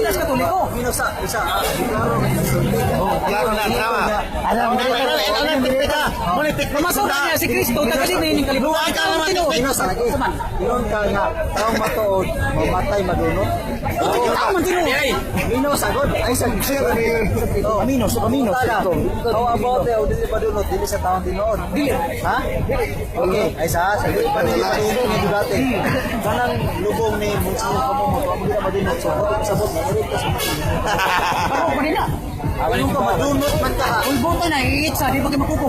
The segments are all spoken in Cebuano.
Iglesia Katoliko. Minus sa isa, klaro. Klaro na, tama. Mamasok niya si Kristo, taga din ning kalibutan. Luwag ka naman, Tinuod. Minus sa lagi. Ingon ka nga, taong matuod, mamatay madunot. Tao man tinuod. Minus agod. Ay sa Oh, Minus, minus. How about the dili madunot dili sa taong tinuod? Dili. Ha? Okay, ay sa dili pa dili madunot ni dati. Kanang lubong ni Monsignor kamo mo, kamo dili madunot. So, sabot na dili ka sa Baro pa nila. Ingon ka madunot man ka. Ulboto na iitsa di ba kay makupo.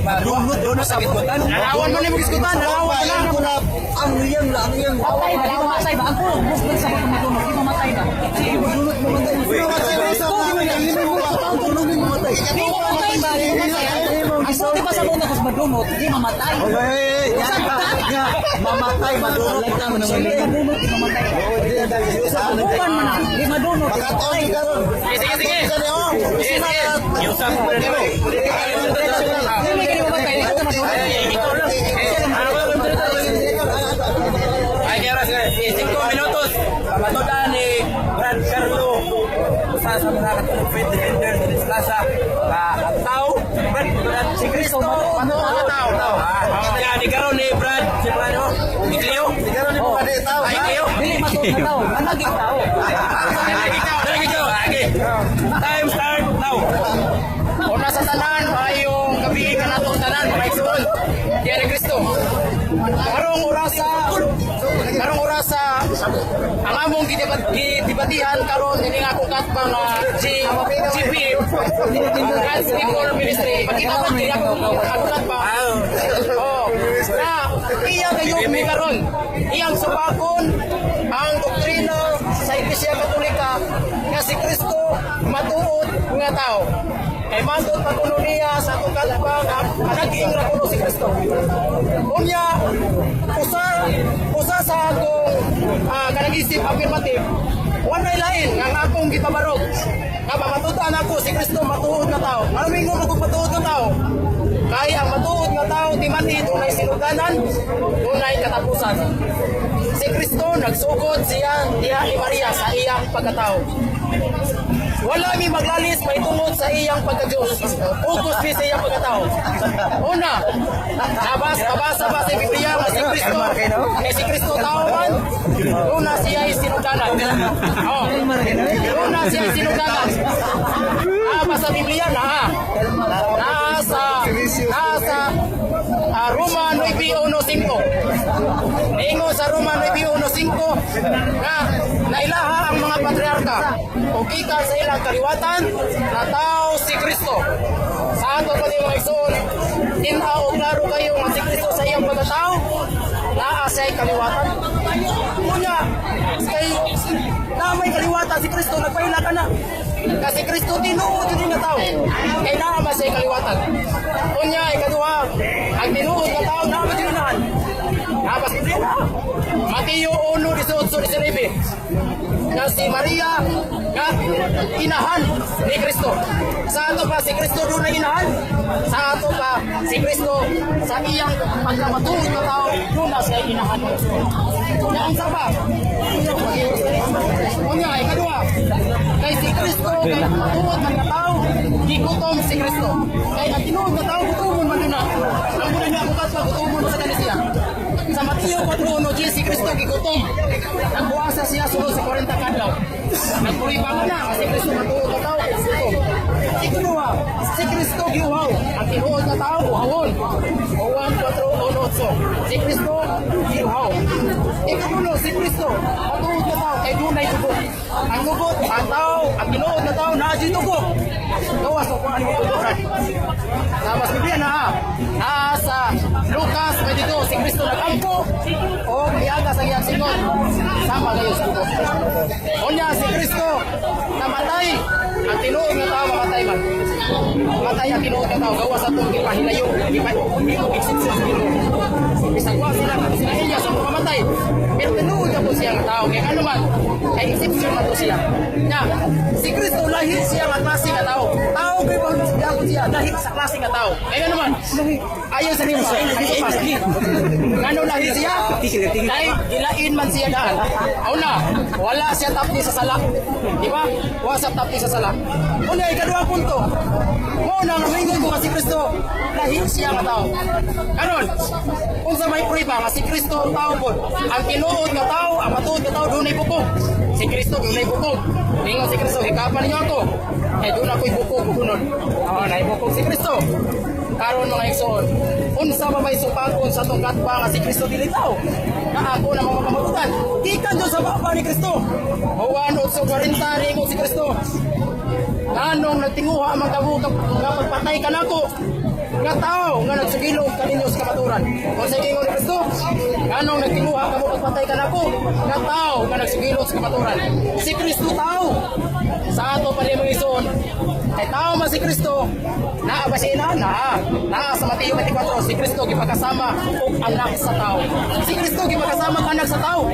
Madunot dunot sa Narawan mo na yung iskutan, narawan mo na. Ang iyang lang, ang iyang Patay ba, di mamatay ba? Ang kulog, movement sa mga madunot, di mamatay ba? Madunot mamatay. Madunot mamatay. Di mamatay ba? Di mamatay. Ang sulti pa sa muna kung madunot, di mamatay. Okay, nga, mamatay, madunot. Di madunot, di mamatay. Bukan man na, di madunot, di mamatay. Sige, sige. Sige, sige. Dili ka mamatay, di ka madunot. Ikaw lang. Ay, kaya oras na. 5 minutos. Pamatudan ni Brad Carlo. Usa sa mga Catholic faith defenders sa Plaza. Ang tao. Brad, Brad, si Cristo. Ang tao. Tao. Kaya ni karon ni Brad. Si Brad, oh. Ni Cleo. Ay, Cleo. Dili matuod na tao, managing tao. Ikaw, ikaw. Okay. Time start now. Una sa tanan, maayong gabi kanatong tanan, mga igsoon. Diyan ni Kristo. Karong orasa ang among gidibatihan karon ini nga akong katbang nga GP God's People Ministry. Pagkita ba kaya akong katbang? Oh, na iya kayo mi karon. Iyang supakon ang doktrina sa Iglesia Katolika nga si Kristo matuod nga tao. Kay matod pa kuno niya sa atong katbang ang naging ra kuno si Kristo. Unya, usa usa sa akong kanang isip affirmative, walay lain nga ang akong gipabarog. Nga pamatudan ako si Kristo matuod nga tao. Ano mingon ko matuod nga tao? Kay ang matuod nga tao timani dunay sinuganan, dunay katapusan. Si Kristo nagsugod siya diha ni Maria sa iyang pagkatao. Wala mi maglalis mahitungod sa iyang pagka-Diyos. Focus mi sa iyang pagkatao. Una, nabasa ba sa Biblia nga si Kristo, eh, si Kristo tao man? Una siya ay sinuganan. Oh. Una siya ay sinuganan. Ah, sa Biblia na. Nasa Roma 9.1.5. Ingon sa Roma 9.1.5 nga nailaha ang mga patriarka o gikan sa ilang kaliwatan na tao si Kristo. Sa ato pa mga igsoon, tin-aw o klaro kayo nga si Kristo sa iyang pagkatao, naa siya'y kaliwatan. Unya, kay na may kaliwatan si Kristo, nagpahila ka na. Kasi Kristo tinuod yun nga tao. Kay naa man siya'y kaliwatan. Unya, ikaduha, ang tinuod nga tao, naa man tinunahan. Naa sa Biblia na. Mateo 1:18-19 nga si Maria nga inahan ni Kristo. Sa ato pa si Kristo doon inahan. Sa ato pa si Kristo sa iyang pagkamatuod na tao doon na siya inahan. Nya ang saba. Unya, ikaduha. Kay si Kristo kay matuod man nga tao, gigutom si Kristo. Kay ang tinuod nga tao gutomon man na. Ang muna niya bukas pa gutomon sa kanya siya. Sa Mateo 4:1, si Kristo gigutom. Nagbuasa siya sulod sa 40 kadlaw. Nagpuribangan na kasi Kristo matuod nga tao kay gutom. Ikaduha, si Kristo giuhaw. Ang tinuod nga tao uhawon. Juan 4:18. Si Kristo giuhaw. Ikatulo, si Kristo matuod nga tao kay dunay dugo. Ang dugo, ang tao, ang tinuod nga tao naa gyud dugo. Gawas o kung ano tuduran. Tapos Biblia na naa sa Lucas 22, si Kristo nagampo o miaga sa iyang singot sama kayo sa dugo. Unya si Kristo namatay, ang tinuod nga tao mamatay man. Matay ang tinuod nga tao gawas sa atong gipahilayo, gipa exception sa Ginoo. Bisag wa sila sila Elias ang mamatay. Pero tinuod na po siya nga tao kay ano man kay exception man to siya. Nya, si Kristo lahi siya nga klase nga tao. Tao kay ba siya lahi sa klase nga tao. Kay ano man, Ayon sa nimo, ngano lahi siya? Dahil gilain man siya daan. Una, wala siya tapni sa sala. Di ba? Wala siya tapni sa sala. Una, ikaduha punto. Mo nang ringon ko nga si Kristo, lahi siya nga tao. Karon, unsa may prueba nga si Kristo tao pod? Ang tinuod nga tao, ang matuod nga tao dunay bukog. Si Kristo dunay bukog. Ningon si Kristo, hikapan ninyo ako. Kay doon ako'y bukog kunod. Oh, nay bukog si Kristo. Karon mga igsoon, unsa ba may supakon sa atong katba nga si Kristo dili tao? Na ako na mga kamagutan. Gikan jud sa baba ni Kristo. Juan 8:40 ringon si Kristo. Nganong nagtinguha ang mga kamo nga pagpatay ka nako nga tao nga nagsugilog kaninyo sa kamaturan. Kung sa ingon ni Kristo, nganong nagtinguha kamo pagpatay kanako nga tao nga nagsugilog sa kamaturan. Si Kristo tao. Sa ato pa rin mga igsoon, kay tao man si Kristo, naa ba siya inahan? Naa. Naa sa Mateo 24, si Kristo gipakasama og anak sa tao. Si Kristo gipakasama og anak sa tao.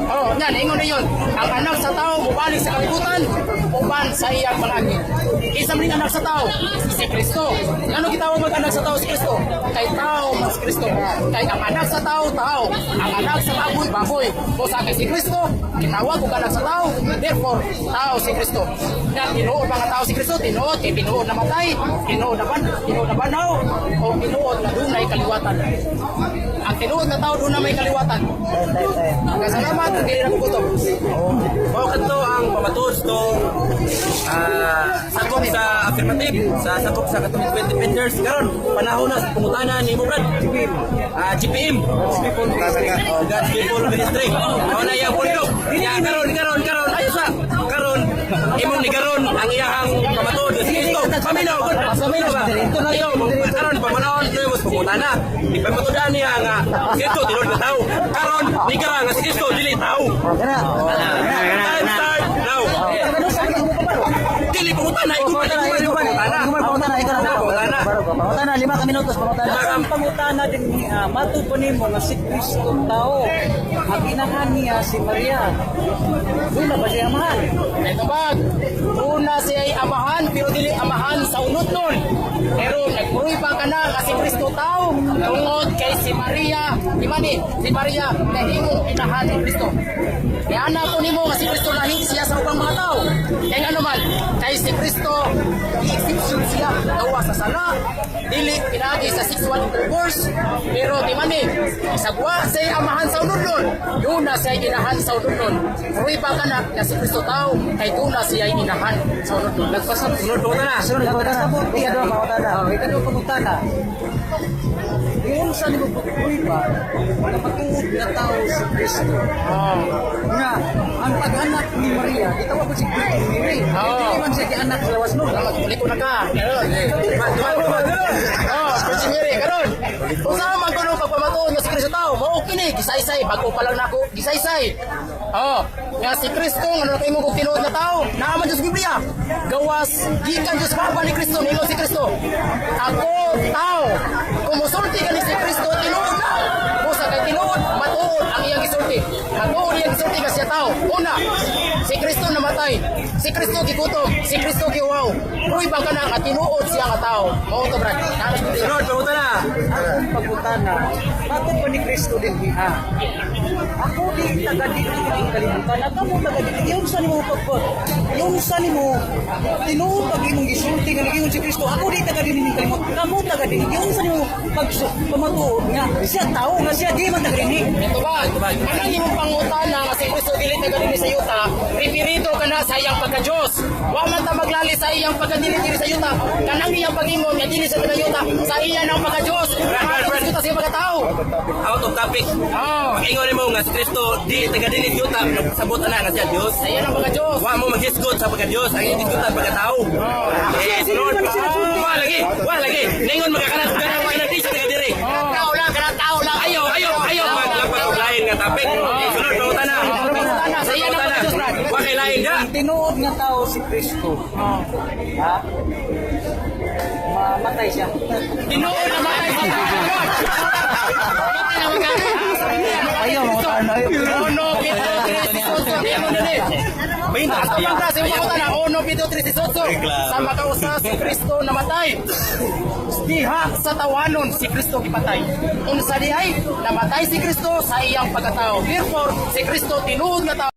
Oh, yan, ingon na yun. Ang anak sa tao mubalik sa kalibutan uban sa iyang mga anghel. Isa man ning anak sa tao, si Kristo. Ngano gitawag mag anak sa tao si Kristo? Kay tao man si Kristo. Kay ang anak sa tao, tao. Ang anak sa baboy, baboy. O sa kay si Kristo, gitawag og anak sa tao, therefore, tao si Kristo. Na tinuod mga tao si Kristo, tinuod kay tinuod na matay, tinuod na ban, tinuod na banaw, o tinuod na dunay kaliwatan. Ang tinuod na tao doon na may kaliwatan. Salamat, hindi na gutom. Mao kadto ang pamatuod tong sakop sa affirmative sa sakop sa katong 20 defenders karon panahon na sa pangutana ni Brad. GPM, God's People Ministry. Mao na iya pundo. Ya karon karon karon ayo sa karon imong ni karon ang iyahang pamatuod si Kristo. Paminaw gud. Paminaw ba? Ayo karon pamanahon tuyo mas pangutana. Ipamatudan niya nga si Kristo tinuod nga tao. Karon ni nga si Kristo dili tao. Time start now. Dili pangutana, iguman, iguman, pangutana. Pangutana, ikaw na. Pangutana. Pangutana, 5 ka minutos, pangutana. Ang pangutana din niya, matuod pa nimo nga si Kristo tao. Ang inahan niya si Maria. Doon na ba siya mahal? Ito bag, una siya ay amahan, pero dili amahan sa unod nun. Pero nagpruiba ka na kasi Kristo tao, tungod kay si Maria, di ba ni, si Maria, nahimong inahan ni Kristo. Kaya anak ko nimo kasi Kristo lahi siya sa ubang mga tao. Kaya ano man, kay si Kristo, i-exception siya, gawa sa sala, dili pinagi sa sexual intercourse, pero di man ni, isagwa siya amahan sa unod nun, doon na siya inahan sa unod nun. Pruiba ka na na si Kristo tao, kay doon na siya inahan sa unod nun. Nagpasok, sunod pangutana. Sunod, pangutana. Ikaduha, pangutana. Oh, ikaduha pangutana. Yung sa nimo pagkuiba, na matuod na tao si Kristo. Nga, ang pag-anak ni Maria, gitawag ko si Virgin Mary. Oo. Hindi man siya gianak sa lawas nun. Ulit ko na ka. Oh, Virgin Mary, karon. Unsa man kuno pagpamatuod nga si Kristo tao, mao kini gisaysay bago pa lang nako gisaysay. Oh, nga si Kristo nga nakaingon og tinuod na tao, naa man jud sa Biblia. Gawas gikan jud sa baba ni Kristo, ningon si Kristo. Ako tao. Kung musulti ka ni si Kristo, tinuod na. Busa kay tinuod, matuod ang iyang gisulti. Matuod iyang gisulti nga siya tao. Una, si Kristo namatay. Si Kristo gigutom, si Kristo giuhaw. Pruiba ka na nga tinuod siya nga tao. Mao to brad. Naa sa Biblia. Sunod pangutana. Akong pagutana, matuod pa ni Kristo din niya. Ako di taga dito ang kalibutan, at amo taga dito, yung sa nimo pagpag, yung sa nimo, tinuod pag imong gisulti nga nagingon si Kristo, ako di taga dinhi ning kalibutan, kamo taga dinhi, yung sa nimo pag pamatuod nga siya tao nga siya di man taga dinhi. Ito ba? Anong imong pangutana nga si Kristo dili taga dinhi sa yuta, referido ka na sa iyang pagka-Diyos. Wa man ta maglali sa iyang pagkadili diri sa yuta. Kanang iyang pag-ingon nga dili sa taga yuta, sa iya nang pagka-Diyos. Ano sa yuta sa iyang pagkatao? Out of topic. Oh, Ingon nimo nga si Kristo di taga dinhi sa yuta, nagsabot na nga siya Dios. sa iya nang pagka-Diyos. Wa mo maghisgot sa pagka-Dios, ang iyong hisgutan pagkatao. Eh, sunod. Wa lagi, wa lagi. Ningon magakanas kanang mga di siya taga diri. Tao lang, kanang tao lang. Ayo, ayo, ayo maglagpas og lain nga topic. Eh, sunod pangutana. Pangutana sa iya nang pagka-Diyos, brad. Wa kay lain da. Tinuod nga tao si Kristo. Ha? Mamatay siya. Tinuod na matay si Ayaw, pangutana. Ayaw. Uno, pito, tres, otso, Atubang ka sa imong pangutana, 1 Pedro 3:18. Sa makausa si Kristo namatay. Diha sa tawanon si Kristo gipatay. Unsa di ay namatay si Kristo sa iyang pagkatao. Therefore, si Kristo tinuod nga tao.